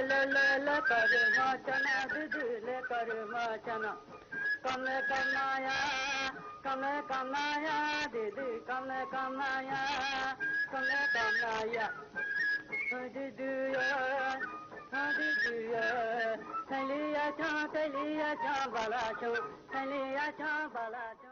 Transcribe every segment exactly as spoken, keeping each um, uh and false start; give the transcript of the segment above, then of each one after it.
Le le le kare ma chana, didi le kare ma chana. Kame kamaya, kame kamaya, didi kame kamaya, kame kamaya. Didi ya, didi ya. Thaliya cha, thaliya cha, bala cha, thaliya cha, bala cha.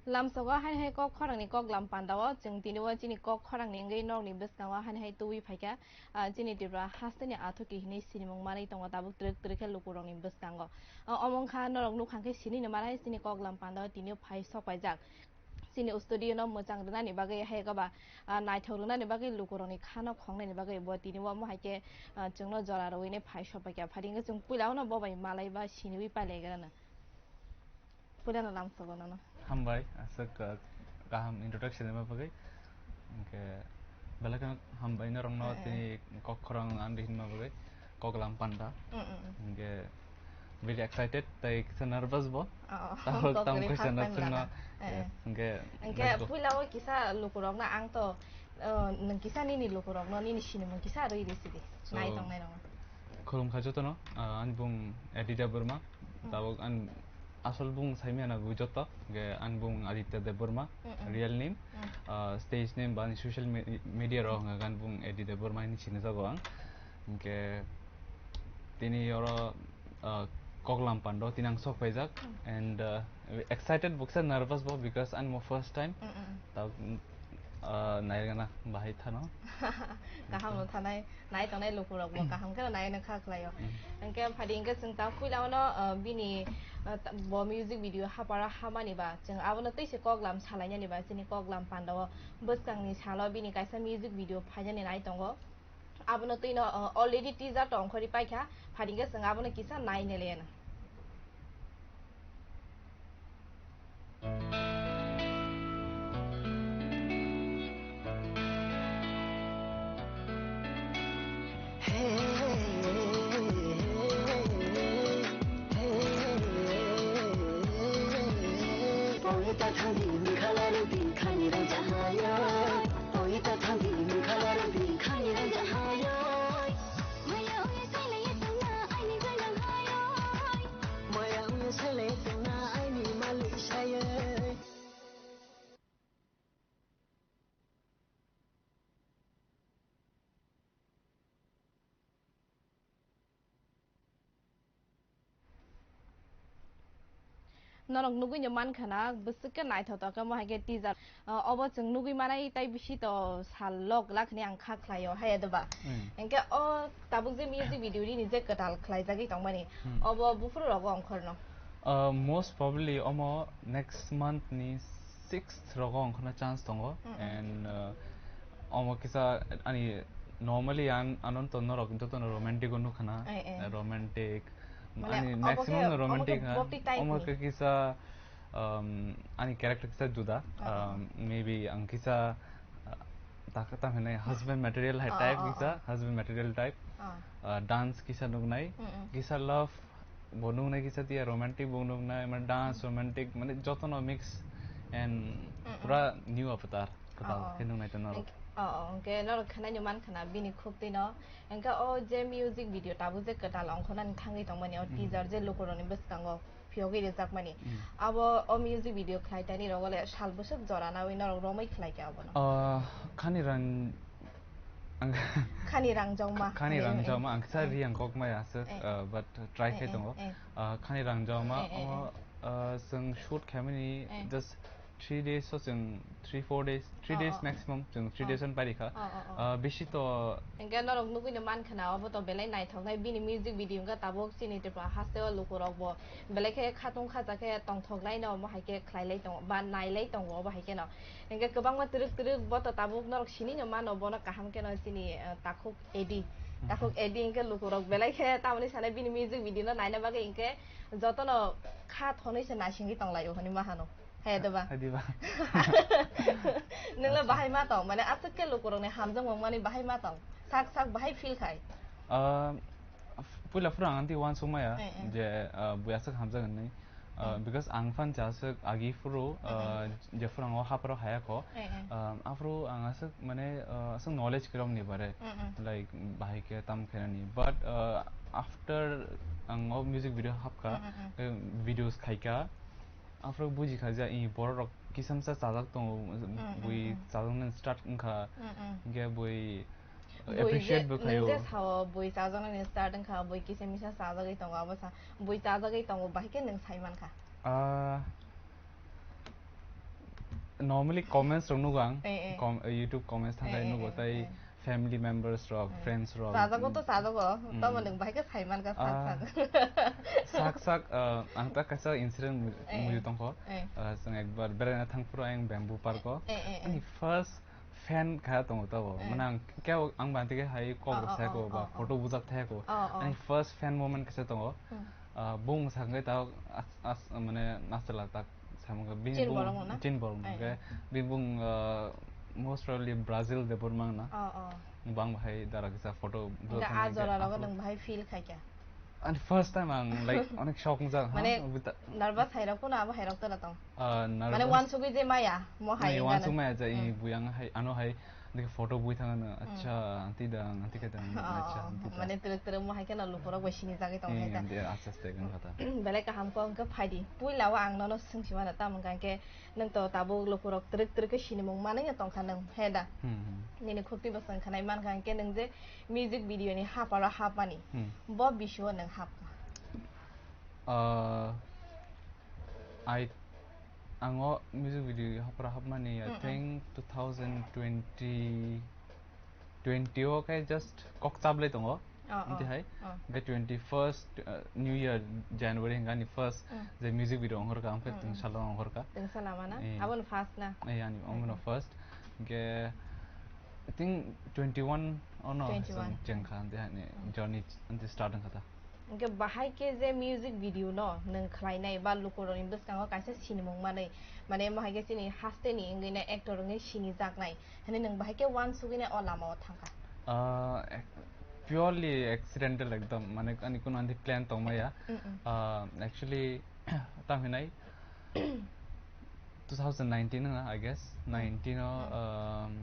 Lamsogo hai hai kok khorangni kok lam pandao chwng tini o chini kok khorangni wngwi nokni bwskango hai hai tubui phaikha, ah, chini Tripura hasteni athuki hinwi sinimung manwi tongo tabuk twrwk twrwk khe lukurokni bwskango. Ah, omo wngkha norok nukha khe sinino manai chini kok lam pandao tini o phai sok paijak. Chini studio no mwchang rwnani bagwi hai eba, ah, naithok rwnani bagwi lukurokni khano khongnani bagwi bo tini omo hai khe, ah, chwngno jora rwui nai phai sok paikha. Phari hwnkhe chwng puila o no bo bai malai ba siniwi pailai grano. Puila no lamsogo nono. Hambai, aswk, ah, kaham introduction rwma bagwi. Hwnkhe belai kheno hambai norokno. Eh, eh. Tini kok khorang ang di hinma bagwi. Kok lam panda. Mm, mm, mm. Hwnkhe very excited, tei kisa nervous bo. Oh, oh. Tamo, kok tamo kwrwi kisa first time chwngno. Lana. Eh, eh. Yes, hwnkhe, hwnkhe let's go. Puila o kisa lukurokno ang to, uh, nwng kisa nini lukurokno nini sinimung kisa rwi risi di. So, nai tongnai rokno. Khulumkha jotono, uh, ani bung Edi Debbarma, mm, tabuk ani asol bung saimya na bui joto, hwnkhe ani bung Aditya Debbarma, mm, mm, real name, mm, uh, stage name ba ani social me-, media rok hwnkha ani bung Edi Debbarma hinwi sinijago ang. Hwnkhe tini oro, ah, kok lam pando tini ang sok paijak. Hmm. And, ah, excited bo kisa nervous bo because ani mo first time. Mm, mm. Ta, ah, nairgana bahai thano. Kaham no thanai, nai tongnai lukurok bo kaham khe nai no kha khlaio. Mm. Hwnkhe phadi hwnkhe chwng ta puila ono, ah, bini, ah, ta, bo music video hapara hamani ba chwng abono tei se kok lam salainani ba chini kok lam pandao bwskangni salo bini kaisa music video phainani nai tongo. Abono twino, uh, already teaser tongkhorwi paikha, phadingkhe chwng abono kisa nainelena. Norok nugui no mankha na, bwswk khe naithotok khe, mo hai khe teaser. Ah, obo chwng nugui manai, tai bisi to sal lok lak hwnwi ang kha khlaio, hai ado ba? Hmm. Hwnkhe o tabuk je music video nini je kwtal khlaijagwi tongmani, hmm, obo buphuru rogo ongkhorno? Ah, most probably omo next month ni sixth rogo ongkhorna chance tongo. Mm, mm. And, uh, omo kisa ani normally an, anonto norok jotono romantic o nukhana. Eh, eh. Romantic. Mane ani obo maximum khe, no obo romantic khe ha. Bopti type omo ni. Khe kisa, um, ani character kisa juda. Ah, ah. Um, maybe ang kisa, uh, ta, ta hwnwi husband material hai. Ah, type ah, kisa, ah. Husband material type. Ah. Uh, dance kisa nuknai, mm, mm, kisa love bo nuknai kisa tiya romantic bo nuknai, mane dance, mm, romantic, mane jotono mix and, mm, mm, pura new avatar, kwtal, oh, khe nuknai tong norok. Hwnkhe, oh, oh, hwnkhe norok khwnai ni mankha na bini khuk twi no. Hwnkhe o je music video tabuk je kwtal ongkhornani thangwi tongmani, o, mm, teaser je lukurokni bwskango phiyogwi rijakmani. Mm. Abo o music video khlai tani rogo le sal bwswk jora nawi norok romwi khlai khe abono? Ah, khani rang Ang Khani rangjauma. Khani rangjauma, ang kisa, eh, ri ang kok maya aswk, eh, uh, but try, eh, khai, eh, tongo. Eh. Uh, khani rangjauma, eh, eh, omo, eh, uh, chwng shoot khaimani, eh, just three days o chwng, three, four days, three, oh, days, oh, maximum, chwng three, oh, days on parikha. Oh, oh, oh. Uh, bisi to. Hwnkhe norok nugui no mankha na, obo to belai naithoknai, bini music video wngkha tabuk chini Tripura hasteo lukurok bo belai khe khatung khacha khe tongthoknai no, omo hai khe khlailai tongo, ba nailai tongo, obo hai khe no. Hingke kwbangma twrwk twrwk bo to tabuk norok sini no mano, bono kaham khe no chini, eh, takhuk Edi. Mhm. Takhuk Edi hingke lukurok belai khe tamoni sanai bini music video no naina bagwi hingke jotono kha thonwi se naisingwi tonglaio hinwi ma hano. Hai da ba? Hai di ba? Nwng le bahai ma tong, mane aswk khe lukurok ni hamjakmung mani bahai ma tong. Sak sak bahai feel khai. Ah, puila phuru ang anti uansuk maya, eh, eh, je, ah, bui aswk hamjak hinwi. Uh, because ang phan jaswk agi phuru, uh, jephuru ang o hapharo hayakho. Eh, eh. Um, aphuru ang aswk mane, uh, aswk knowledge kwrwng ni bare. Mm, mm. Like, bahai khe tam khainani. But, uh, after ang o music video hapkha, Mm, mm, mm. eh, videos khaikha, aphuru bujikha je, i borok rok kisamsa chajak tongo, Mm, mm, bui mm. chajaknani start wngkha. Mm, mm. Hinkhe bui Bui appreciate je, bo khaio. Nwng je sao, bui chajaknani start wngkha, bui kisa misa chajagwi tongo, abo sa, bui chajagwi tongo, bahai khe nwng sai mankha? Ah, normally comments rok nugo ang. Eh, eh. Com-, YouTube comments thangkhai Eh, eh, nugo, eh, tei eh. family members rok, Eh. friends rok. Chajago to chajago, Mm. tamo nwng bahai khe sai mankha sak Ah, sak. sak sak, ah, ang ta kaisa incident mu-, Eh, eh. muju tongkho. Eh. Ah, chwng ekbar beraina thangphuru ayang Bamboo Park o. Eh, eh, eh. Ani first fan kha tongo tabo. Eh. Mane ang khe ang bantike hai kok Oh, rok oh, sai ko oh, ba oh, photo oh. bujak thai ko. Oh, oh. Ani first fan moment kisa tongo. Hmm. Ah, bung sakhe ta as, as, mane nasala tak samung bini Chin bung borok no na? Chin borok Eh, ke eh. bini bung, ah, most probably Brazil de bormang na. Oh, oh. Bang bahai dara kisa photo Hingke bujak a thangke. Jora rogo nwng bahai feel khaikha? Ani first time ang, like, onek shock wngjak, ha? Mane, Obo ta- nervous hai rok kuno abo hai rok tela tong. Ah, Mane nervous. Wansugwi je maya, mo hai Nai, wngkha wansuk na. Maya je, i Hmm. buyang hai, ano hai, dikhe photo bui thangano, Hmm. acha, anti dang, anti khe dang, Oh, acha, anti dang. Mane twrwk twrwk mo hai kheno lukurok bai sini jagwi tong Eh, hai ta. Anti aste aste wngkha ta. Belai kaham kok wngkha phaidi. Puila o ang nono swngsi mano, tamo wngkha khe nwng to tabuk lukurok twrwk twrwk khe sinimung manwi tongkha nwng, he da? Hmm, hmm. Nini khukti bo swng khanai mankha hwnkhe nwng je music video ni haparo hapmani, Hmm. bo bisio nwng hapkha? Ah, I, ang o music video hapra hapmani, I Mm-mm. think two thousand twenty, twenty o khe just kok chablai tongo. Oh, oh, Amtwi hai, oh. Hwnkhe twenty-first, uh, New Year, January hwnkhe ani first Mm. je music video ongkhorkha, ang khe Mm, mm. tungsalo ongkhorkha. Tungsa lama na? Eh. Aboni first na? Eh, ani, Mm, omono mm. first. Hwnkhe, I think twenty-one ono Twenty-one. cheng, chengkha, amtwi hani Mm. journey, amtwi start wngkha ta. Hwnkhe bahai khe je music video no nwng khlainai ba lukurokni bwskango kaisa sinimung manwi, mane, mo hai khe chini hasteni wngwi na actor wngwi sinijaknai, hwnwi nwng bahai khe uansugwi na o lama o thangkha? Ah, ac-, purely accidental ekdom, mane, ani kuno anti plan tongmaya. Mm, mm. Ah, actually, tamo hinai, two thousand nineteen wngkha, I guess. Hmm. Nineteen o, Hmm. um,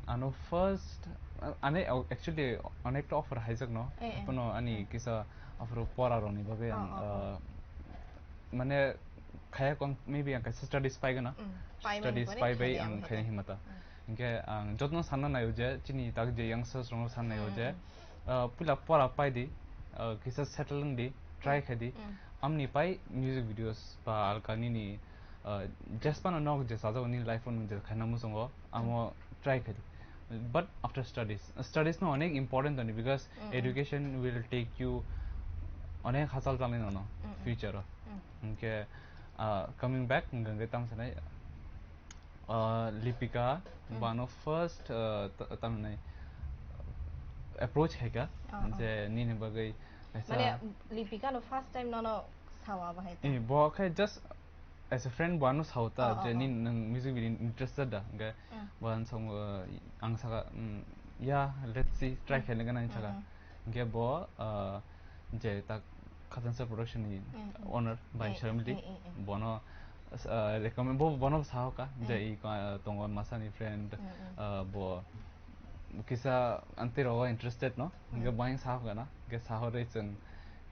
ano first, uh, ane, actually, onekta offer haijak no. Eh, eh. Haphano ani Hmm. kisa offer pora rokni bagwi Oh, ang, oh, oh. uh, mane, khaya kong, maybe ang kaisa studies paigana. Hmm. Paimani Studies pore paibai khaya ang wngkha khaina ta. Himata. Hmm. Hinkhe ang jotno sanna naio je, chini tak je youngsters rokno sanna naio Hmm, je, hmm. uh, puila pora paidi, uh, kisa settle wngdi, try Hmm. khaidi. Hmm. Amni pai music videos ba alka nini, uh, jesphano nok je sajagni life o nung je khaina muchungo, amo Mm. try khaidi. But after studies, studies no onek important toni because Mm, mm. education will take you onek hachal chalni nono Mm, mm. future o. Mm. Hwnkhe, uh, coming back, hwnkhe tamo sanai, uh, Lipika Mm. bano first, uh, ta-, tamni approach khaika Oh, oh. je nini bagwi kaisa Mane Lipika no first time nono sawa bahai ta? Eh, bo khe just as a friend bo ano sao ta Oh, oh, je oh. Nini nwng music video interested da? Hwnkhe Mm. bo ano sao, uh, ang saka, mm, yeah, let's see, try Mm. khaina gana hinwi saka. Mm, mm. Hwnkhe bo, uh, je tak Khatansa Production ni Mm, mm. owner bai Eh, Sharmili, eh, eh, eh. Bono, uh, recommend, bo, bono sahoka, je Mm. i, uh, tongo masani friend, Mm, mm. uh, bo kisa anti rogo interested no, Mm. Hwnkhe bo ang sahoka na, hwnkhe sahorwi chwng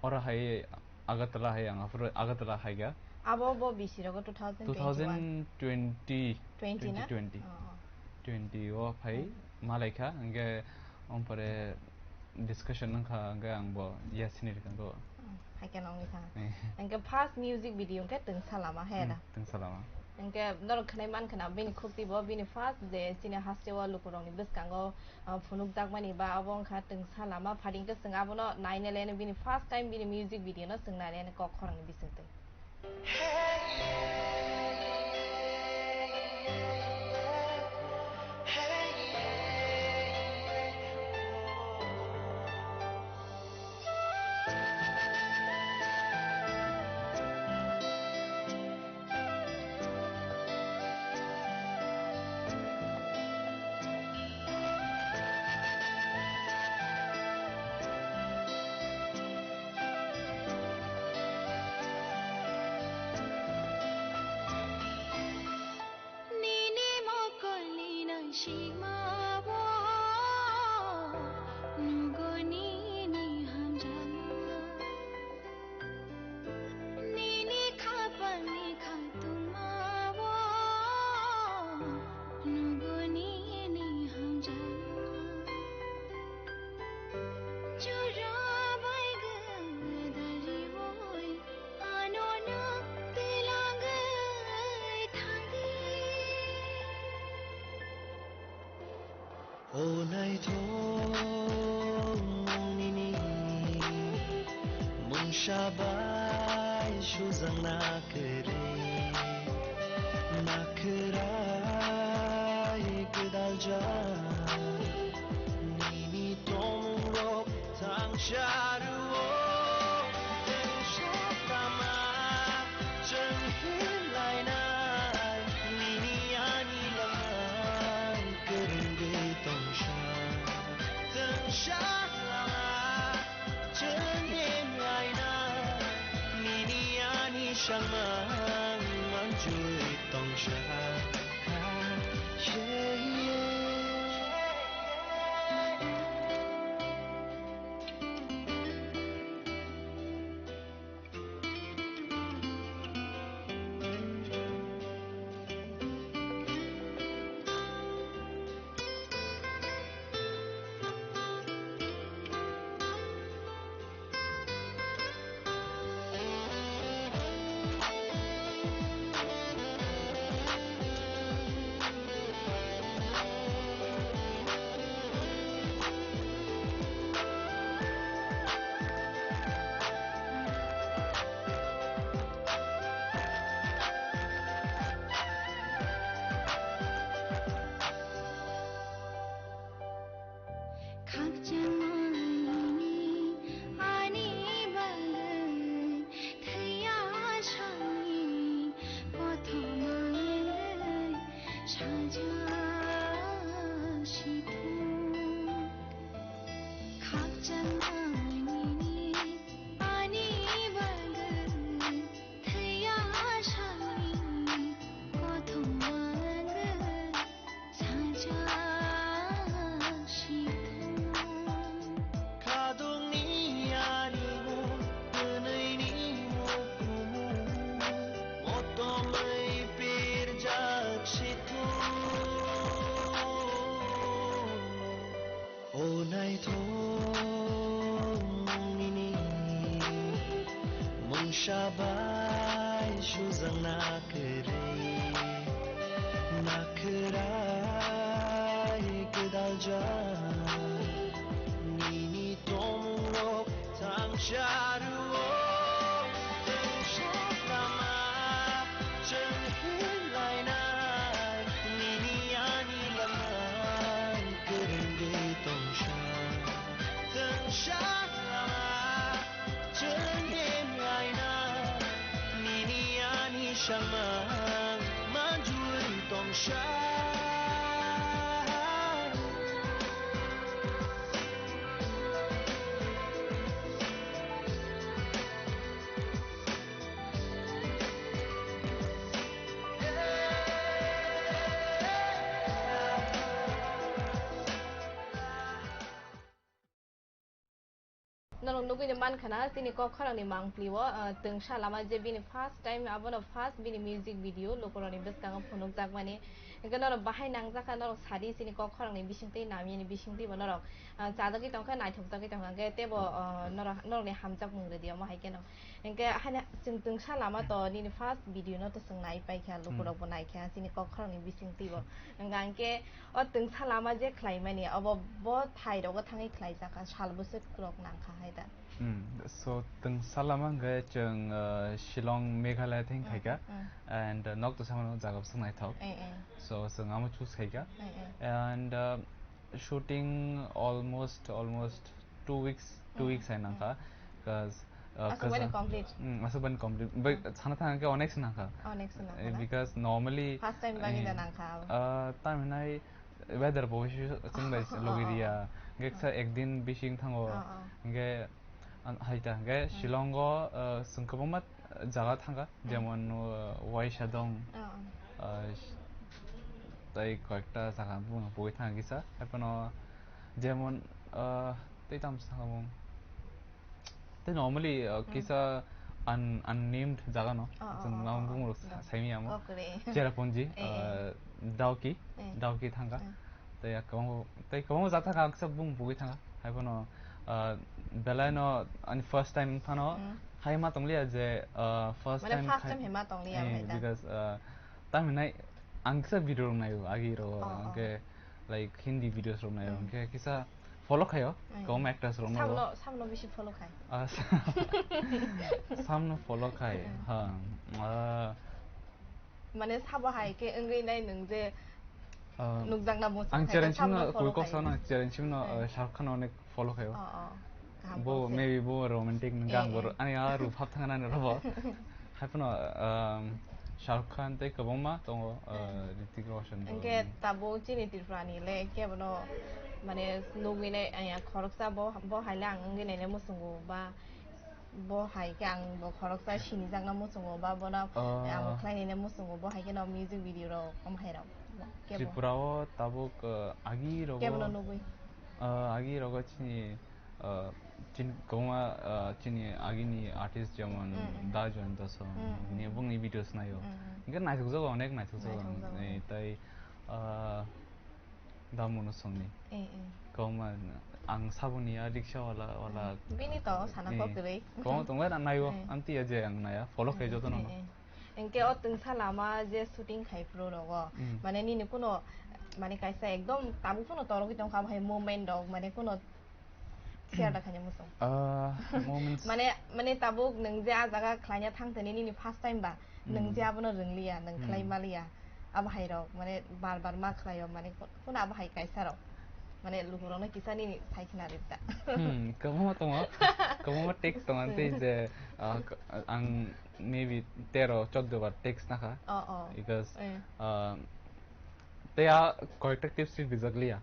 oro hai Agartala hai ang aphuru Agartala hai ga. Abo bo bisi rogo two thousand twenty-one? Two thousand twenty, Twenty na? Twenty twenty. Oh, oh. Twenty o phai Mm. malaikha, hwnkhe ompore discussion wngkha, hwnkhe ang bo yes hinwi rwkha, hwnkhe bo. Hmm, hai khe nongwi thang. Eh. Hwnkhe first music video hwnkhe Twngsa Lama, he Hmm, da? Twngsa Lama. Hwnkhe norok khwnai mankha na, bini khukti bo, bini first je chini hasteo lukurokni bwskango, ah, phunukjakmani ba abo wngkha Twngsa Lama. Phading khe chwng abono naina leno bini first time bini music video no chwng naina leno kok khorangni bisingtwi. Nuguni ni hamjama, nini khapang ni khatungma o, nuguni ni hamjama. Jora bai gadari oi, ano no telangoi thangdi. O naithok nini mungsa bai sujak nakwrwi, nakhwrai gwdaljak nini tongmungrok thangsa rwo. Tengsa lama chwng hinlainai nini ani lama kwrwngwi tongsa. Tengsa lama chwng hinlainai nini ani sangma manjui tongsa. Yeah, yeah. Khakchangmani ani bagwi thwiya sani kothoma wngwi sajak sithung. Khakchangmani ani bagwi thwiya sani kothoma wngwi Khadungni arimu, twnwini ukumu, motomwi pirjak situng. O naithok nini mungsa bai sujak nakwrwi, nakhwrai gwdaljak nini tongmungrok thangsa rwo. Tengsa lama chwng hinlainai nini ani lama kwrwngwi tongsa. Tengsa lama chwng hinlainai nini ani sangma manjui tongsa. Norok nugwi no mankha na, chini kok khorang ni mangpli o, ah, twngsa lama je bini first time, abono first bini music video lukurok ni bwskango phunukjakmani. Hwnkhe norok bahai nangjakha, norok sadi chini kok khorang ni bisingtwi, namya ni bisingtwi bo norok, ah, chajagwi tongkha, naithokjagwi tongkha, hwnkhe teibo, ah, norok, norok ni hamjakmung rwdi omo hai kheno. Hwnkhe haino chwng twngsa lama to nini first video no to chwng nai paikha, lukurok bo naikha, chini kok khorang ni bisingtwi bo. Hwnkhe O twngsa lama je khlaimani, obo bo thai rogo thangwi khlaijakha, sal bwswk rok nangkha hai da. Hmm, so twngsa lama hwnkhe chwng, uh, Shillong, Meghalaya theng Hmm, khaikha, hmm. And, uh, nok to samano jaga bwswk naithok. Eh, eh. So chwng amo choose khaikha. Eh, eh. And, uh, shooting almost, almost two weeks, two Hmm, weeks hai hmm. nangkha. 'Cause, uh, Aswk bani kaisa complete. Hmm, aswk bani complete. Bai Hmm. sana thang khe onek se nangkha. Onek se nangkha Eh, na? Because normally, First time bani eh, da nangkha abo. Uh, tam hinai weather bo se chwng bai Oh, logi oh, riya. oh. Hwnkhe kisa Oh. ekdin bising thango. Oh, oh. Hwnkhe, an-, hai ta, hwnkhe Hmm. Shillong o, uh, chwng kwbangma jaga thangkha, Hmm. jemon, uh, Waisadong, Oh, oh. uh, Tai koyekta jaga bung pugwi thang kisa. Haipano jemon, ah, tei tam sakha bung. Tei normally, ah, kisa un-, unnamed jaga no. Oh, oh, Chwng oh, nang oh, bung rok oh. Sa-, saimi amo. Kokre. Cherrapunji, Eh, eh. ah, Dawki, Eh. Dawki thangkha. Eh. Tei ya kwbangma, tei kwbangma jat thangkha, ang kisa bung pugwi thangkha. Haipano, ah, belai no ani first time phano Mm. hai ma tongliya je, ah, first Mane time first khai-, time hai ma tongliya eh, hai da? Because, ah, tamhinai ang kisa video rok naio agi ro, Oh, oh. hwnkhe, like, Hindi videos rok naio, Mm. hwnkhe kisa follow khaio, Mm. kwbangma actors rok no bo. Samno, samno bisi follow khai. Ah, sa-, samno follow khai, Mm. ha, ah. Mane sabo hai khe wngwi nai nwng je Ah, nukjakna muchung ang hai khe Cheren samno Singno follow koi kok khai. Sa nang Cheren Singno, Mm. ah, Shah Rukh Khan onek follow khaio. Oh, oh. Kaham Bo, kok se. Maybe bo romantic nang Eh, gang bo eh. Ani a rup hap thang nani robo. Haipano, um, Shah Rukh Khan tei kwbangma tongo, uh, Hmm. Hrithik Roshan bo. Hwnkhe tabuk chini Tripura ni le kebono mane nugwi nai, aya, khoroksa bo, bo hai le ang wngwi nai le muchungo ba bo hai khe ang bo khoroksa sinijakna muchungo ba bono Ah. ang khlai nai le muchungo bo hai khe no music video rok omo hai rok kebo. Tripura o tabuk, uh, agi rogo, Kebono nugwi. uh, agi rogo chini ah, chin-, kwbangma, ah, chini agini artist jemon Mm, mm. Da Jayanta Song, Mm, mm. ni bongni videos naio. Mm, mm. Hwnkhe naithokjago, onek naithokjago ang. Naithokjago. Eh, tai, ah, Da Monu Songni. Eh, eh. Kwbangma ang saboni a rickshaw wala, wala. Mm. Bini to sana Eh, kok kwrwi. Kwbangma tongbai na naio, Eh. Amtwi ya je ang naya, follow khai Eh, jotono eh, no. Eh. Hwnkhe o twngsa lama je shooting khai phuru rogo, Mm. mane nini kuno, mane kaisa ekdom tabuk phano torogwi tongkha, bahai moment rok, mane kuno Share da khaina muchung. Ah, moments. Mane, mane tabuk nwng je ah jaga khlaina thang tani nini first time ba, nwng Hmm. je abono rwngliya, nwng Hmm. khlai maliya, abo hai rok, mane bar bar ma khlaio, mane ko-, kono abo hai kaisa rok, mane lukurokno kisa nini sai khna rwkta. Hmm, kwbangma tongo, kwbangma text tongo, tei Hmm. je, ah, k-, ang maybe tero choddo bar text nakha. Oh, oh. Because, Eh. ah, tei a koyekta tips rijak liya.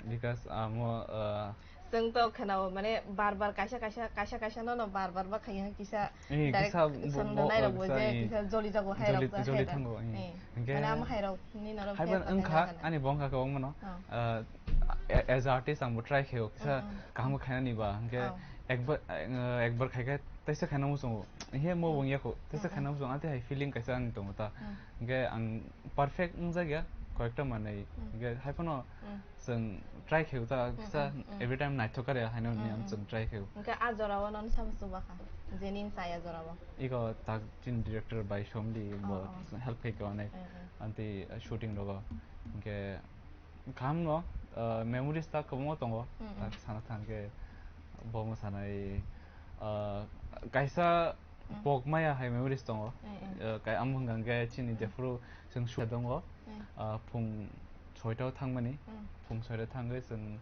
Because amo, uh, Chwng to khwnao, mane bar bar kaisa kaisa, kaisa kaisa no no bar bar ba khaiya kisa Eh, direct kisa bo-, sono bo-, nai rok bo kisa, je eh, kisa joli jago hai joli, rok joli hai thango, eh. Eh. Hingke Mane amo hai rok ni norok hai bar wngkha, ani bo wngkha kwbangma no. Oh. Uh, a-, as a artist ang bo try khaio kisa Mm, mm. Kaham khaina ni ba, hingke Oh. Ekbar, uh, ekbar khaikhe teisa khaina muchungo. He mo Mm. Wngya kho, teisa Mm, khaina mm. Muchungo, ante hai feeling kaisa ani tongo ta. Mm. Hingke ang perfect wngjakya, koyekta manwi. Mm. Hingke hai phano Mm. Chwng try khe ta, Mm, kisa mm, mm. Every time naithok kare haino Mm, ni ang mm. Chwng try khe. Hingke a jora o non sam suba kha, jeni chaya jora o. Iko tak chin director bai Somli bo Oh, oh. Help khai khe onek. Mm, mm. Anti, uh, shooting rogo. Hingke kaham no, uh, memories ta kwbangma tongo. Mm, mm. Tak sana thang khe bo mo sanai, uh, kaisa Mm. Pok maya hai memories tongo. Eh, eh. Eh, kai amo hwnkha hwnkhe chini Mm. Jephuru chwng shoot tongo. Eh. Ah, phung soita o thangmani. Mm. Phung soita thangwi chwng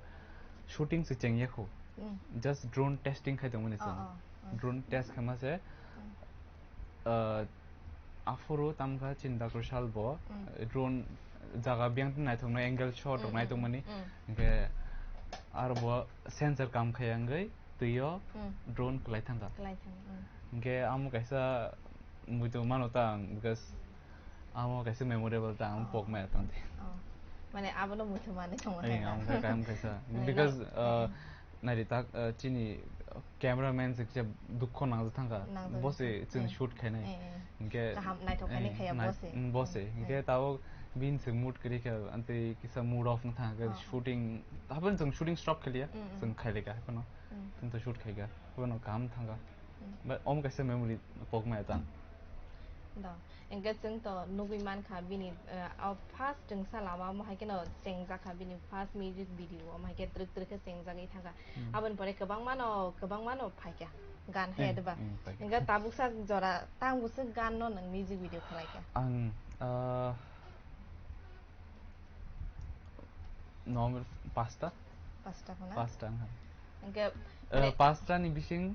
shooting se chengya khu. Mm. Just drone testing khai tongmani Oh, chwng. Oh, oh. Drone test khaima se, Mm. ah, aphuru tamkha chini Doctor Sal bo Mm. drone jaga biyang naithoknai angle shot rok Mm, mm, naithokmani. Mm. Hwnkhe aro bo sensor kam khai wngwi twi o Hmm. Drone kwlai thangkha. Kwlai thang, hmm. Hingke amo kaisa muitu mano ta ang, because amo kaisa memorable ta ang Oh. Pok maya tang di. Oh. Mane abono muitu mani tongo Eh, hai na? Amo kha-, amo kaisa. Mane Because, nai-, uh, eh. Nai di tak, uh, chini cameraman se kisa dukho nang thangkha. Nang Bo se thangkha. Chwng Eh. Shoot khainai. Eh, eh. Hingke Kaham naithok khainai eh, khaya nai-, bo se. Mm, bo se. Eh. Hingke tabok bini se mood kwrwi khe, antwi kisa mood off wng thangkha, Oh. Shooting, haphano chwng shooting stop khaliya, Mm, mm. Chwng khailika haphano. Mm. Chwng to shoot khaika, haphano kaham thangkha. Mm. But omo kaisa memory pokmaya tang. Do, hingke chwng to nugwi mankha bini, eh, o first chwngsa lama omo hai kheno chengjakha bini first music video, omo hai khe twrwk twrwk khe chengjagwi thangkha. Mm. Aboni pore kwbangmano, kwbangmano phaikha gan hai Mm, adba. Mm, phaikha. Hingke tabuksa jora tang bwswk gan no nwng music video khwlaikha? Ang, ah, November pasta. Pasta khuna? Pasta, ha. Hingke Eh, mane pasta ni bising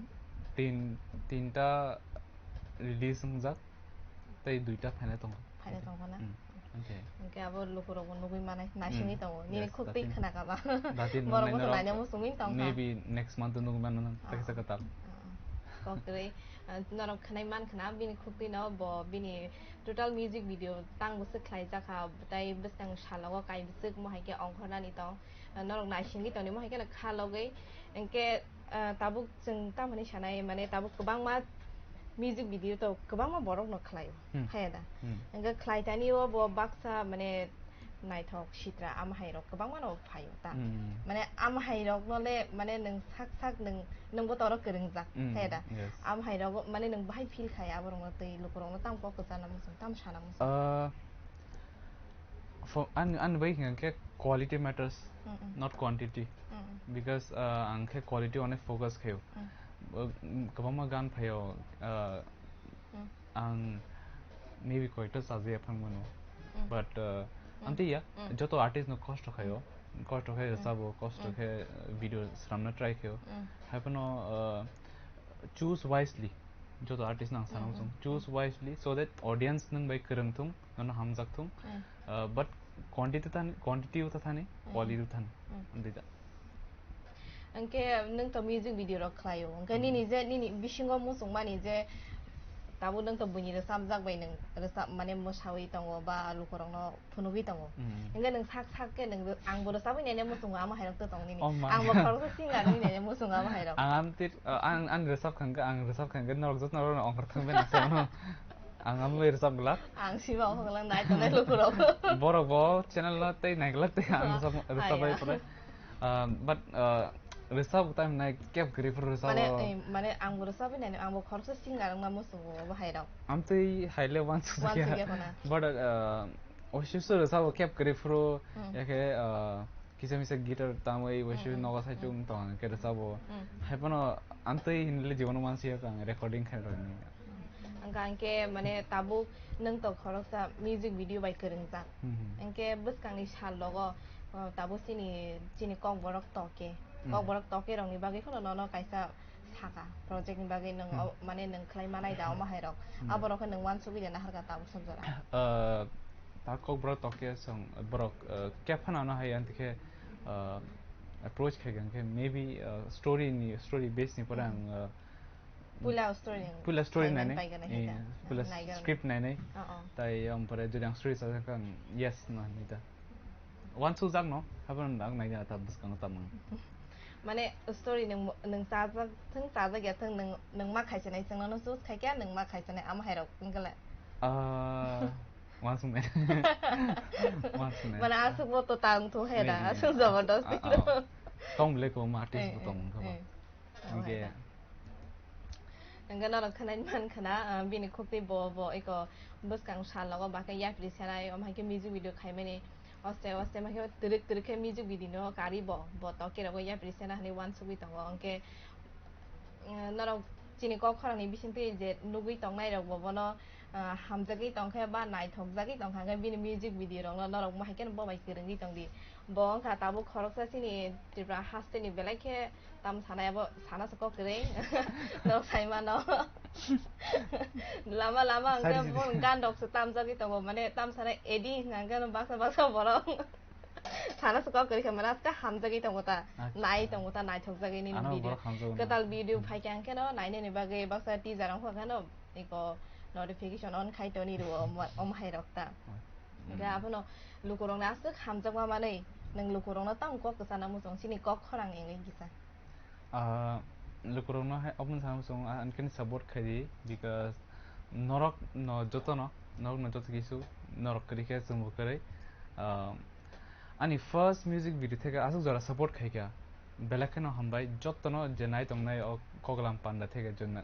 tin, tinta release wngjak, tei duita phaina tongo. Phaina tongo na? Hmm, okay. Hingke abo lukurokbo nugwi manai, naisingwi Hmm. Tongo. Nini Yes, khuk twi datin, khwnakha ba. Datin Borok nung bo to nainai naina no musungwi tongkha. Maybe next month to nugwi mano nang, Oh, kaisa oh. Kwtal. Oh, oh. Kok kwrwi. Ah, norok khwnai man khna bini khukti no, bo bini total music video tang bwswk khlai jakha, tai bwskang salogo kai bwswk mo hai khe ongkhornani tong. Ah, norok naisingwi tongni mo hai kheno kha logwi. Hinkhe, ah, tabuk chwng tamo hinwi sanai, mane tabuk kwbangma music video to kwbangma borok no khlaio, Hmm. haya da? Hmm. Hinkhe khlai tani o bo baksa mane naithok sitra amhairok kwbangma no phaio ta. Hmm. Mane amhairok no le mane nwng sak sak nwng, nwng bo toro kwrwngjak, Hmm, haya da? Yes. Amhairok mane nwng bahai feel khai aborok no tei lukurok no tamo kok kwchana muchung, tamo sana muchung. Ah, for, an, an bai hingkhe quality matters, Mm-mm. not quantity. Mm-mm. Because, ah, ang khe quality onek focus khaio. Mm. Uh, kwbangma gan phaio, ah, Mm. ang maybe koyekta chajaya phang mano. Mm. But, uh, Mm. amtwi ya, Mm. joto artist no kosto khaio. Mm. Kosto khe Mm. rwchabo, kosto Mm. khe, uh, video swnamna try khaio. Mm. Haiphano, uh, choose wisely. Joto artist no ang sana Mm, muchung. mm, Choose mm. wisely so that audience nwng bai kwrwng thung, nono hamjak thung. Mm. Uh, but quantity thani, quantity ta thani, Mm. quality thani. Mm. Amtwi da. Hwnkhe nwng to music video rok khlaio. Hwnkhe Hmm. nini je, nini bisingo muchungmani je tabuk nwng to buini rwchapjak bai nwng rwchap, mane mwsawi tongo ba lukurokno phunugwi tongo. Hmm. Hwnkhe nwng sak sak khe nwng rw-, angbo rwchapwi naina muchungo amo hairok to tong nini. Oh, man. Angbo khoroksa singer wngwi naina muchungo amo hairok. Ang amtwi, uh, ang, ang rwchap kha hwnkhe, ang rwchap kha hwnkhe norok joto norok ongkhor thangbai nang se mano. Ang amo bai rwchap glak. Ang siba ongkhor glak nai tongnai lukurok. Borok bo channel no tei nai glak tei ang rwchap, Ah, rwchap bai ah, ya. Pore. Ah, but, ah, rwchap time nai kep kwrwi phuru rwchap Mane, o. Eh, mane ang bo rwchapwi nainai, ang bo khoroksa singer wngma muchungo bo hairok. Amtwi haile wansuk Wansuk ya. Ya khona. But, ah, oisu su rwchap o kep kwrwi phuru, Hmm. Yakhe, ah, kisa misa guitar tamwi oisu Hmm, hmm, nogo hmm. Saichung tong khe rwchap o. Hmm. Haiphano amtwi hinle jibono wansuk ya ang recording khe rwni. Hwnkha hwnkhe mane tabuk nwng to khoroksa music video bai kwrwngjak. Hmm, hmm. Hwnkhe bwskangni sal logo, uh, tabuk chini, chini kokborok toke. Hmm. Kokborok toke rokni bagwi kheno nono kaisa saka project ni bagwi nwng Hmm. o, mane nwng khlai manai da omo hai rok. Hmm. Aborok khe nwng wansugwi da naharkha tabuk song jora. Uh, ta kokborok toke song borok, uh, kep phano ano hai antikhe, uh, approach khai khe maybe, uh, story ni, story base ni pore Hmm. Ang, uh, Puila story Puila story nainai, nainai. Paigana Eh, hita. Puila Naigana. Script nainai. Oh, oh. Tai ompore jodi ang story sajak ang yes no hinwi ta. Wansuk jak no, hapan ang naina ta bwskango tamang. Mane story nwng, nwng chajak thung, chajak ya thung, nwng, nwng ma khaisanai, chwngno no choose khaikha, nwng ma khaisanai, amo hairok wngkha le. Ah, wansuk nai. Wansuk nai. Mane aswk bo to tang thu hai da, Nai, nai. Aswk jabardast. Ah, ah. Tong bile ko ma artist Eh, bo tong eh, kha ba. Eh. Hingke Ohaida. Hingke norok khwnai man khna, ah, bini khukti bo, bo eko bwskang sal logo bakhe yapri senai, om haikhe music video khaimani. Oste, oste, makhe twrwk, twrwk khe music video no kari bo, bo toke rogo yapri sena hinwi wansugwi tongo. Hingke, ah, norok chini kok khorang ni bisingtwi je nugwi tongnai rok bo bono, ah, hamjagwi tongkhe ba naithokjagwi tongkha, hingke bini music video rokno norok bo hai kheno bo bai kwrwngwi tongdi. Bo wngkha tabuk khoroksa chini Tripura hasteni belai khe tam sanai abo sana se kok kwrwi. Norok sai mano. Lama lama hingke Sari bo sari. Gan rok se tamjagwi tongo, mane tam sanai edi hingka hingke baksa baksa borok. Sana se kok kwrwi khe mane aska hamjagwi tongo ta. Acha. Nai tongo ta, naithokjagwi nini Ano video. Borok hamjago na. Kwtal video Hmm. Phaikha hingke no nainani bagwi baksa teaser wngkha hingke no. Iko notification on khai toni rwo, om, om hai rok ta. Hingke Hmm. Abono lukurokno aswk hamjakma manwi, nwng lukurokno tamo kok kwchana muchung, chini kok khorang wngwi kisa. Ah, lukurokno hai, omo sana muchung, ah, ankhe support khaidi, because norok no jotono, norok no joto kisu, norok kwrwi khe chwngbo kwrwi. Ah, ani first music video theke aswk jora support khaikha, belai kheno hambai, jotono je nai tongnai o Koklam Panda theke je na-,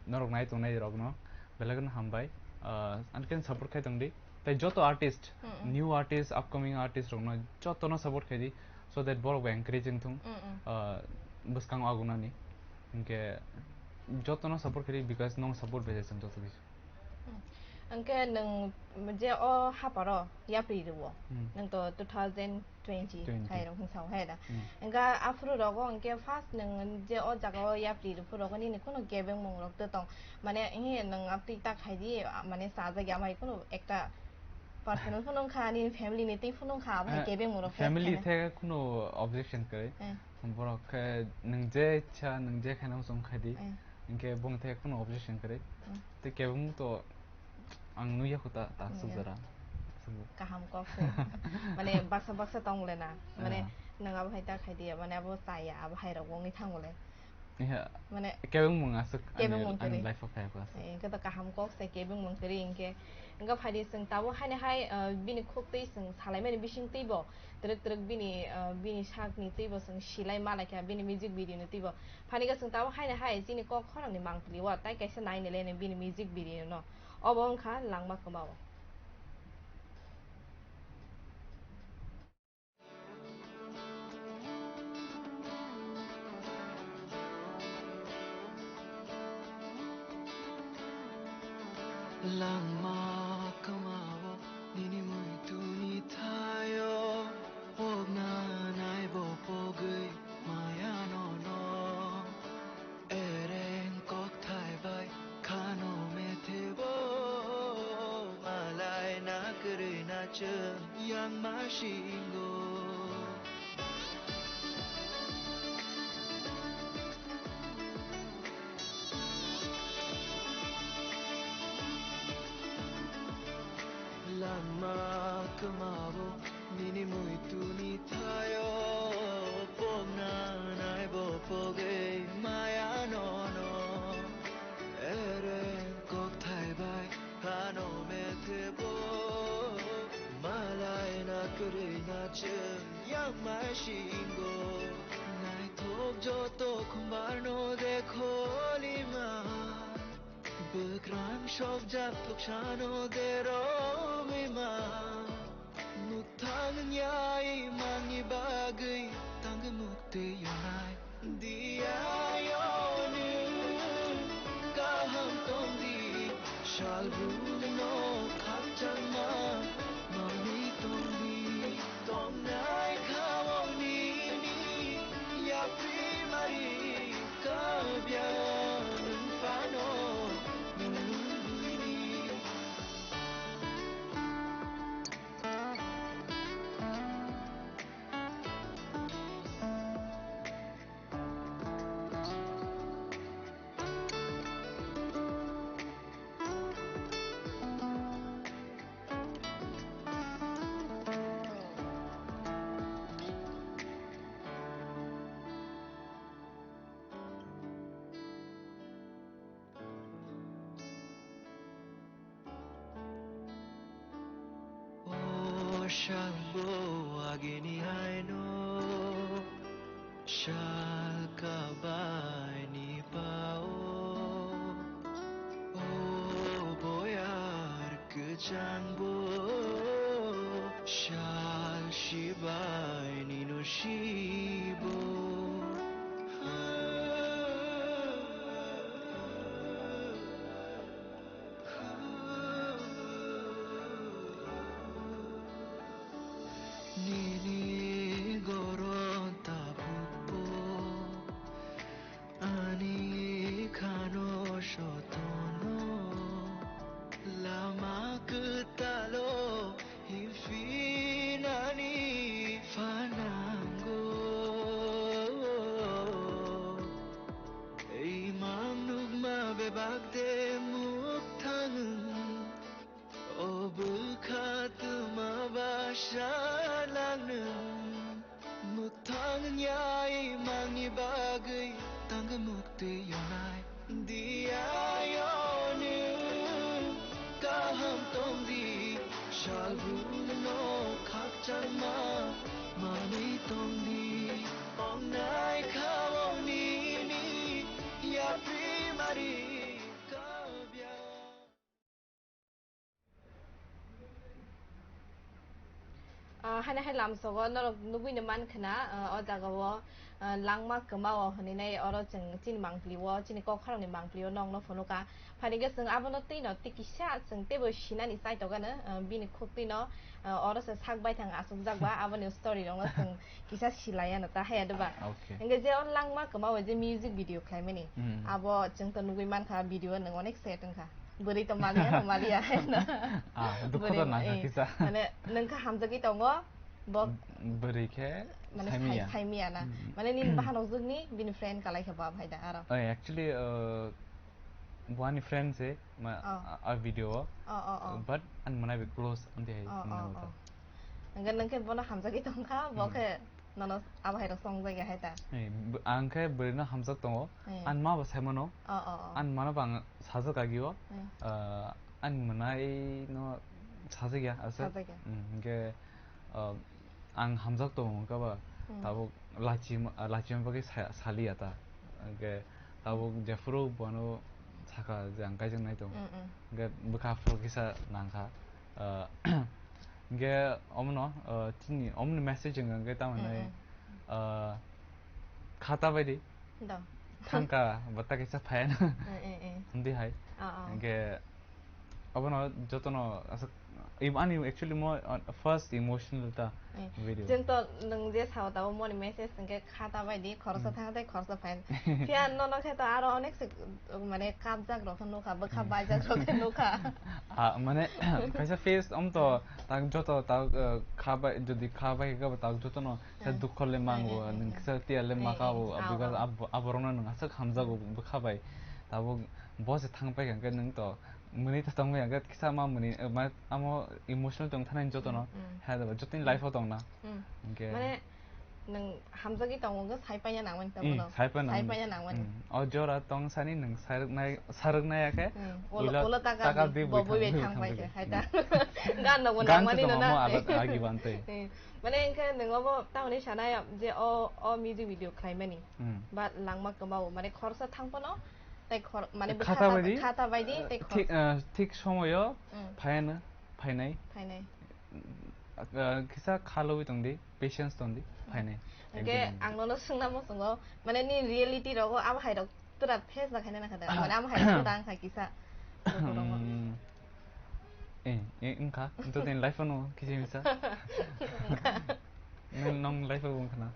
norok nai tongnai rokno belai kheno hambai. Ah, ankhe support khai tongdi. Tai joto artist, Mm, mm. New artist, upcoming artist rokno jotono support khaidi, so that borok bo encouraging thung, Mm, mm. Ah, bwskango agunani. Hinkhe jotono support khaidi because nong support bai se chwng joto kisu. Mm. Hinkhe nwng je o haparo yapri rwo, Mm. Nwng to two thousand twenty Twenty. Hai rok hwn sao hai da. Hmm. Engka aphuru rogo engke first nwng je o jaga o yapri rw phuru rogo nini kheno kebeng mung rok to tong. Mane, he nwng aptwi ta khai di, a, mane sajak ya mai kheno ekta personal phone wngkha, nini family ni twi phone wngkha, abo hai Eh, kebeng mung rok family khe the kheno objection kwrwi. Eh. Borok khe nwng je ichha, nwng je khaina muchung khai di. Eh. Hinkhe bung the kheno objection kwrwi. Hmm. Tei kebeng to ang nuya kho ta, ta Nuya. Suk jora. Suk. Kaham kok se. Mane baksa baksa tong le na. Mane Ah. Nang abo hai ta khai dia, mane abo chaya, abo hai rok wngwi thango le. Iya. Mane Kebeng mung asuk. Kebeng Ani, mung ani kwrwi. Life o khai ko asuk. Eh, khe to kaham kok se kebeng mung kwrwi hinkhe. Hinkhe phaidi chwng tabuk haino hai, eh, bini khuk twi chwng salaimani bising twibo. Twrwk twrwk bini, ah, bini sakni twibo chwng silai ma lai kha, bini music video ni twibo. Phani khe chwng tabuk haino hai chini kok khorang ni mangpili o, tai kaisa nai nai le bini music video no. Obo wngkha Langma Kwma o. Langma kwmao nini muituni thaio, pokna naibo pogwi maya nono. Ereng kokthai bai khano methebo, malai na kwrwi na chwng yang ma singo. Langma kwmao nini muituni thaio, pokna naibo pogwi maya nono. Ereng kokthai bai hano methebo, malai na kwrwi na chwng yang ma singo. Naithok joto khumbar no dekho lima, bwkrang sokjak thuksano dero mima. Muthang nyai mangni bagwi tangwi mukti yonai. Diya yonung kaham tongdi, salrukno khakchangma manwi tongdi. Tongnai khaung nini yapri mari kabya nwng phano nwng buini. O sal bo agini haino, sal kabaini pao. O boyar kwchang bo, sal sibaini no sibo. Nini goron tabukbo ani khano sotono, lama kwtalo himfinani phanango. Imang nukma bebak de mukthang, o bwkha twma basa langnung. Mukthang nyai mangni bagwi tangwi mukti yonai. Diya yonung kaham tongdi, salrukno khakchangma manwi tongdi. Ongnai khaung nini yapri mari kabya. Ah, haino hai lamsogo norok nugwino mankhwna, ah, o jagao, ah, Langma Kwmao hwnwi nai oro chwng chini mangpili o, chini kok khoroknwi mangpili o nokno phunukha. Phainike chwng abono twino tei kisa chwng teibo sinani chaitokgano, ah, bini khuk twino, ah, oro se sak baithang achukjak ba, aboni story rokno chwng kisa silaiano ta haya doba. Ah, okay. Hingke je o Langma Kwmao je music video khlaimani, Hmm. abo chwng to nugwi mankha video nwng onek set wngkha. Bwrwi to maliya, to maliya, hai no? Ah, dukho to Bwrwi, nangkha eh, kisa. Mane, nwng kha hamjagwi tongo, Bo bwrwi khe mane saimiya. Sai-, saimiya na. Hmm. Mane nini bahan rok jwkni bini friend kalai khe ba phai da aro. Oi, actually, uh, buani friend se ma, oh, a, a video o. Oh, oh, oh. But an mwnai be close amdi hai. Oh, oh, oh. Hingke nang khe bono hamjagwi tong kha, bo khe nono abo hai rok song jai hai ta. Hey, b-, ang khe bwrwi no hamjak tongo. Hey. An ma bo sai mano. Oh, oh, oh. An mano bang sajak agi o. Hey. Ah, an mwnai no sajak ya, asa. Sajak ya. Hmm, hingke, ah, ang hamjak tongo hingke ba, hmm, tabuk lachi ma, ah, lachi ma bagwi sa-, sali ya ta. Hingke tabuk jephuru bono saka je ang kaijaknai tongo. Hmm, hmm. Hingke bwkha phuru kisa nang kha. Ah, hingke omono, ah, chini omoni message wngkha hingke tamo hinai, mm, mm, ah, khata bai di. Do. Thangka bata kaisa phai na. Eh, eh, eh. Hindi hai. Ah, ah. Hingke obono jotono aswk, im-, ani actually mo, ah, first emotional ta. Eh, video. Chwng to nwng je sao tabo moni message hwnkhe khata bai di, khoroksa, hmm, thang tei khoroksa phai. Phiya nono khe to aro onek se, mane, kapjak rok khe nukha, bwkha, hmm, baijak rok khe nukha. Ah, mane, kaisa face om to, tak joto, tak, eh, kha bai, jodi kha bai khe tak joto no, khe, hmm, dukho le mango, hmm, hmm, nwng hmm, kisa tiya le, eh, maka eh, o, ah, because ah, abo, aborok no nwng aswk hamjago, hmm, bwkha bai. Tabuk bo se thang pai khe nwng to, mwnwi ta tong bai khe kisa ma mwnwi, eh, ma, amo emotional tong thani joto no, hmm, hmm, hai da, joto ni, hmm, life o tong na. Hmm. Hingke mane, nwng hamjagwi tongo hwnkhe sai paina nangmani tamo, hmm, no? Sai paina nangmani. Sai paina nangmani. Hmm. O jora tong sani nwng sarwknai, sarwknai ya khe, hmm, ulo, ulo, ulo taka taka di, di bo bui bui thang bai khe, hai ta. Hmm. Gan no bo gan nangmani to no na. Tongmo alat agi bantwi. Hmm. Mane hwnkhe nwng obo tamoni sanai je o, o music video khlaimani. Hmm. Ba langma kwmao, mane khoroksa thang phano, tei khor-, mane bwkha khata ta-, bai di, khata bai di, tei khor-, thik, eh, thik somoyo, hmm, phaiano, phainai. Phainai. Ah, kisa khalwi tongdi, patience tongdi, hmm, phainai. Hingke ekdom. Ang nono swngna muchungo, mane ni reality rogo abo hai rok tura face na khaina na khada, mane abo hai rok tura ang khai kisa. Hmm. Eh, eh, wngkha, to din life no kisi misa. Wngkha. Nang, nang life o wngkha na.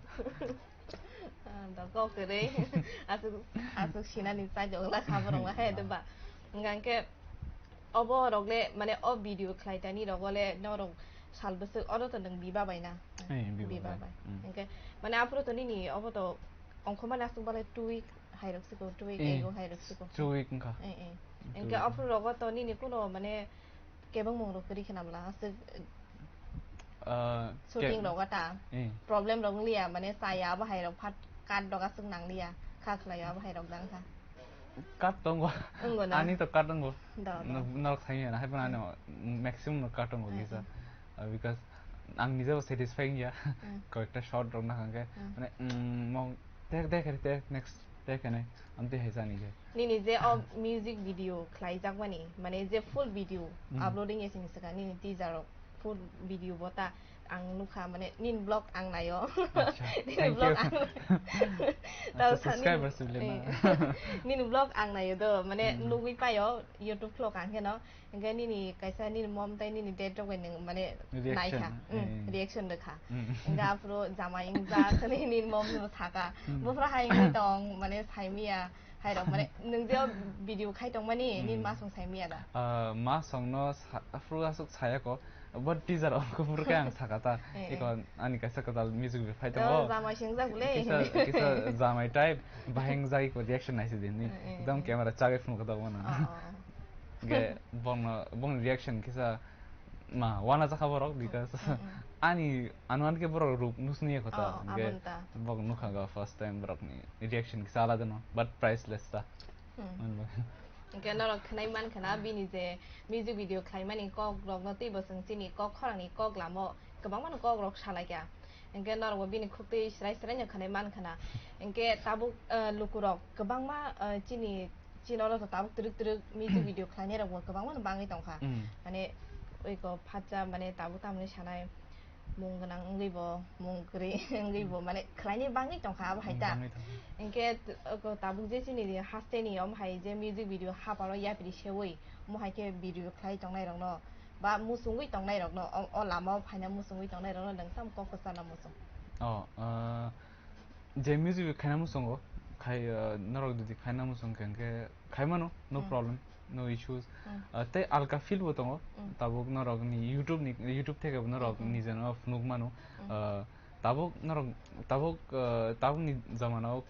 Ah, da kok kwrwi. Aswk, aswk sinani chai jok la kha borok la he, hmm, de ba. Hingke obo rok le, mane, o video khlai tani rogo le norok sal bwswk oro to nwng biba bai na? Eh, biba bai. Biba bai. Hmm. Hingke, mane, aphuru to nini obo to ongkhormani aswk bale two week hai rok siko, two week, eh, ego hai rok siko. Two week wngkha. Eh, eh. Two week. Hingke aphuru rogo to nini kuno, mane, kebeng mung rok kwrwi khe namla aswk. Ah, shooting ke-, rogo ta. Eh. Problem rok wng liya, mane, chaya abo hai rok phat cut rok aswk nang liya, kha khlaio abo hai rok jang kha. Cut tongo. Wngo na? Ani to cut tongo. Da, da. No-, norok sai manya na, hai phano ani, hmm, maximum no cut tongo, hmm, kisa. Hmm. Ah, because ang nijebo satisfying ya. Hmm. Koyekta shot rok nakha hwnkhe, hmm, mane, mm, mong, tek, tek, tek, next, tek, hene, amtwi hai jani je. Nini je o music video khlaijakmani, mane je full video, hmm, uploading ya sini swkang, nini teaser rok. Full video bo ta ang nukha, mane, nini vlog ang naio. Acha, nini, thank you, vlog ang tao. Acha, sa-, subscribers nini, le na, eh, nini vlog ang naio do, mane, hmm, nugwi paio YouTube vlog ang kheno. Hingke nini kaisa nini mom tai nini dad rok bai nwng, mane, reaction, naikha, mm, eh, reaction rwkha. Hmm. Hingke aphuru jamai wngjak nini mom no saka. Hmm. Buphuru hai wngwi tong, mane, saimiya. Hai rok, mane, nwng je o video khai tongmani, hmm, nini masong sai miya da? Ah, masong no sa-, aphuru aswk saya ko, but teaser o kuphur khe ang saka ta. Eh, eh. Iko ani kaisa kwtal music video phai tongo. Oh, jamai swngjak bole. Kisa, kisa jamai type, bahai wngjak iko reaction naisi din ni. Eh, eh, ekdom eh. Camera chagai phunuk ta bono. Oh, oh. Ge bongno, bong reaction kisa ma, wana jakha borok, because, mm, mm, ani anuan khe borok ruk nusni ya kota. Oh, hingke aboni ta. Bok nukha ga first time borok ni reaction kisa alada no, but priceless ta. Hmm. Manba. Hingke norok khnai man khana bini je music video khlai mani kok rok no tei bo chwng chini kok khorang ni kok lamo kwbangma no kok rok salai kha. Hingke norok bo bini khuk twi srai srai no khnai man khana. Hingke tabuk, eh, luku rok kwbangma, eh, chini Chini oro to tabuk twrwk twrwk music video khlainai rok bo kwbangma no bangwi tongkha. Mm. Mane, oiko phatsa, mane, tabuk tamni sanai mung gwnang wngwi bo, mung kwrwi wngwi bo, mane, khlainai bangwi tongkha abo hai ta. Mm, bangwi tongkha. Hinkhe t-, oiko tabuk je chini haste ni om hai je music video haparo yapri sewi, omo hai khe video khlai tongnai rok no, ba muchungwi tongnai rok no, o, o lama o phaina muchungwi tongnai rok no nwng tamo kok kwchar na muchung? Oh, uh, Je music khaina muchungo, khai, uh, norok jodi khaina muchung khe, hwnkhe khai mano, no, hmm, problem. no issues. Hmm. Ah, tei alka field bo tongo. Hmm. Tabuk norok ni YouTube ni, YouTube theke bo norok Hmm. nijeno phunuk mano. Hmm. Ah, tabuk norok, tabuk, ah, tabuk ni jamana o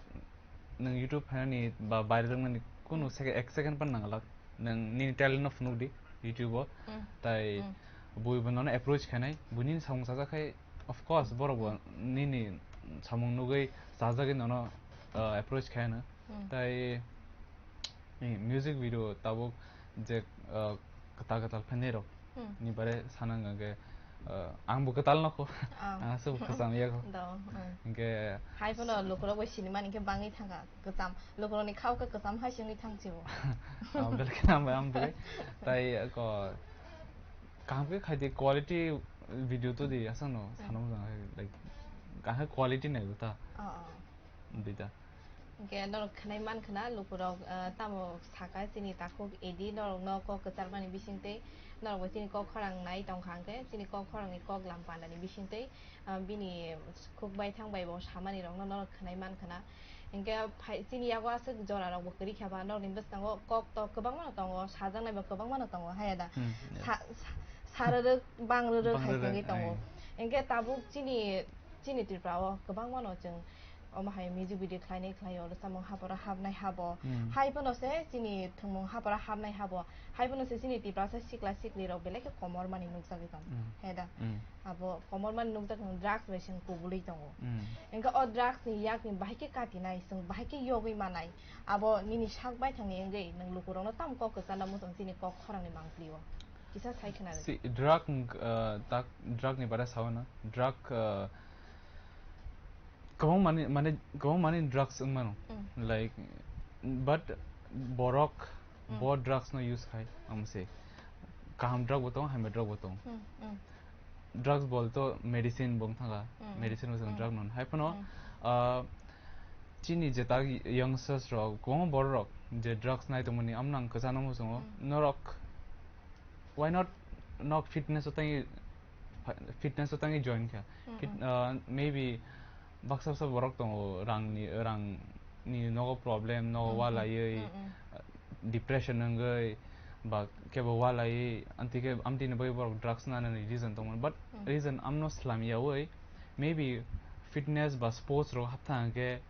nwng YouTube phainani ba baire rwngmani kunu Hmm. seke-, ek second pan nanglak. Nwng nini talent no phunuk di YouTube o. Hmm. Tai Hmm. bui bo nono approach khainai. Bui nini samung sajak khai, of course, borok bo Hmm. nini samung nugui sajagui nono, ah, approach khaino. Hmm. Tai Ni music video tabuk je, uh, kwtal kwtal phainai rok Hmm. ni bare sana wngkha khe, uh, ang bo kwtal nokho. Ah. Ang aswk bo kwcham yakho. Do, hmm. Hinkhe Hai phano lukurok bai sinimani khe bangwi thangkha kwcham. Lukurokni khao khe kwcham hai se wngwi thang sio. Ah, belai kheno hambai, hambai. Tai ko kaham khe khaidi quality video to di aswkno Hmm. sana mojang hai, like, kaham quality nai ta. Oh, oh. Dita. Hingke norok khwnai mankha na lukurok, ah, tamo saka chini takhuk edi norokno kok kwcharmani bisingtwi norokbo chini kok khorang nai tongkha hingke chini kok khorangni kok lam pandani bisingtwi, ah, bini khuk baithang bai bo samani rokno norok khwnai mankha na. Hingke phai chini yago aswk jora rokbo kwrwi kha ba norokni bwskango kok tok kwbangma no tongo, sajaknai bo kwbangma no tongo, haya da? Hmm, yes. Sa-, sa-, sarwrwk, bangrwrwk Bangrwrwk, hai wngwi tongo. Ai. Hingke tabuk chini, chini Tripura o kwbangma no chwng Omo hai music video khlainai khlaio, rwchapmung haporo hapnai habo. Hmm. Hai phano se chini thwngmung haporo hapnai habo. Hai phano se chini Tiprasa sikla sikli rok belai khe komor mani nukjagwi tongo. Hmm. He da? Hmm. Abo komor mani nukjak tongo, drugs bai se kubului tongo. Hmm. Engkhe o drugs ni yak ni bahai khe katinai, chwng bahai khe yogwi manai. Abo nini sak baithang ni wngwi nwng lukurok no tamo kok kwchana muchung chini kok khorang ni mangpli o. Kisa sai khna rw. Si, drug, uh, tak, drug ni bara sao na. Drug, uh, Kwbang mani, mane, kwbang mani drugs wng mano. Mm. Like, but borok Mm. bo drugs no use khai, ang se. Kaham drug bo tongo, hamya drug bo tongo. Mm, mm. Drugs bol to medicine bo wng thanga. Mm, Medicine bo mm. Drug non. Hai phano, Mm. ah, chini je tak youngsters rok, kwbangma borok rok je drugs nai tongmani, amno ang kwchana muchungo. Mm. Norok, why not nok fitness o tangwi, fitness o tangwi join kha? Mm, Fit-, mm. Uh, maybe baksa baksa borok tongo, rang ni, rang ni nogo problem, nogo Mm, mm. Walaiwi, Mm, mm. uh, depression wngwi, ba kebo walaiwi, amtwi khe, amtwi ni bagwi borok drugs nanani reason tongmani. But Mm. reason amno slam yawi, maybe fitness ba sports rok hapthang khe,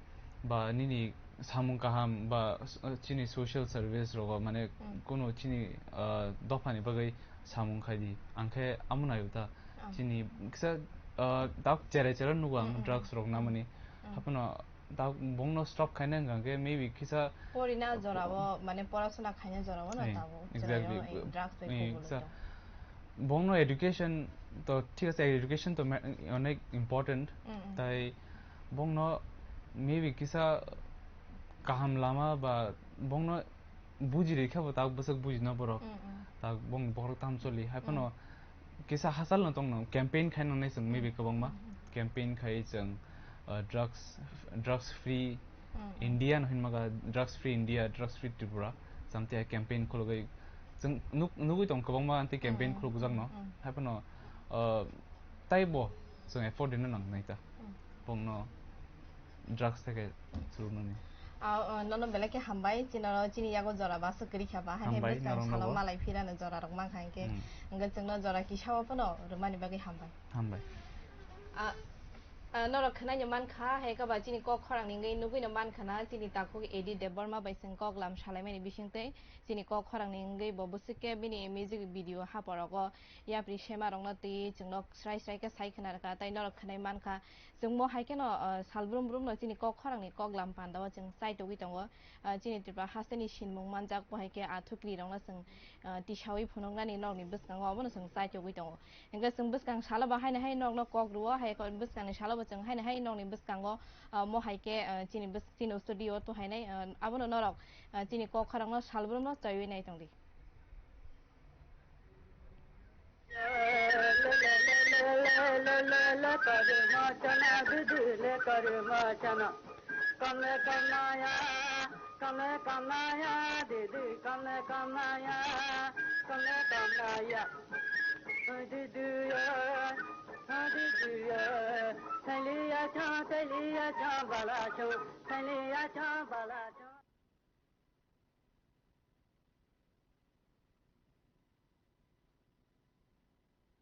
ba nini samung kaham ba s-, chini social service rogo mane Mm. Kunu chini, ah, dophani bagwi samung khai di. Ang khe amo naio ta. Oh. Chini kisa, ah, tak cherai cherai nugo ang Mm, mm. Drugs rok namani. Mm. Haphano tak bongno stop khaina hwnkha khe maybe kisa Porina jorao, mane porasona khaina jorao no Hey, tabo. Exactly. Cheraio, eh, drugs bai Hey, kubulwi kisa tong. Bongno education to thik ase, education to ma-, onek important. Mm, mm. Tai bongno maybe kisa kaham lama ba bongno bujirwi khe bo tak bwswk bujina borok. Mm, mm. Tak bong borok tam choli. Hai phano Mm. kisa hachal no tongno campaign khai nangnai chwng maybe Mm, kwbangma. Mm, mm. Campaign khai chwng, uh, drugs, drugs free Mm, mm. India no hinma kha drugs free India, drugs free Tripura. Samtwi hai campaign khulugwi chwng nuk-, nugwi tong kwbangma anti campaign Mm, khulukjak no. Mm, mm. Hai phano, uh, taibo chwng afford rina nang nai ta. Mm. Bongno drugs theke chulunani. Ah, oh, nono belai khe hambai, chini oro chini yago jora ba swk kwrwi kha ba, hai Hambai, bwskang norokno salo bo. Malai phirano jora rok mankha hinkhe, Hmm. Hwnkhe chwngno jora kisa o phano rwmani bagwi hambai. Hambai. Ah, ah, norok khwnaino mankha, hai khe ba chini kok khorang ni wngwi nugwino mankha na, chini takhuk Edi Debbarma bai chwng kok lam salaimani bisingtwi, chini kok khorang ni wngwi bo bwswk khe bini music video haporogo yapri sema rokno twi chwngno srai srai khe sai khwna rwkha, tei norok khwnai mankha. Chwngmo hai kheno, ah, sal brum brum no chini kok khorang ni kok lam panda o chwng chai togwi tongo. Ah, chini Tripura haste ni sinmung manjak bo hai khe athukli rok no chwng, ah, tisawi phunuknani norok ni bwskango obono chwng chai togwi tongo. Hingke chwng bwskang salo bo haino hai norok no kok rwo, hai khe bwskang ni salo bo chwng haino hai norok ni bwskango, ah, mo hai khe, ah, chini bwsk-, chini studio o to hainai, ah, abono norok, ah, chini kok khorang no sal brum no chaiwi nai tong di.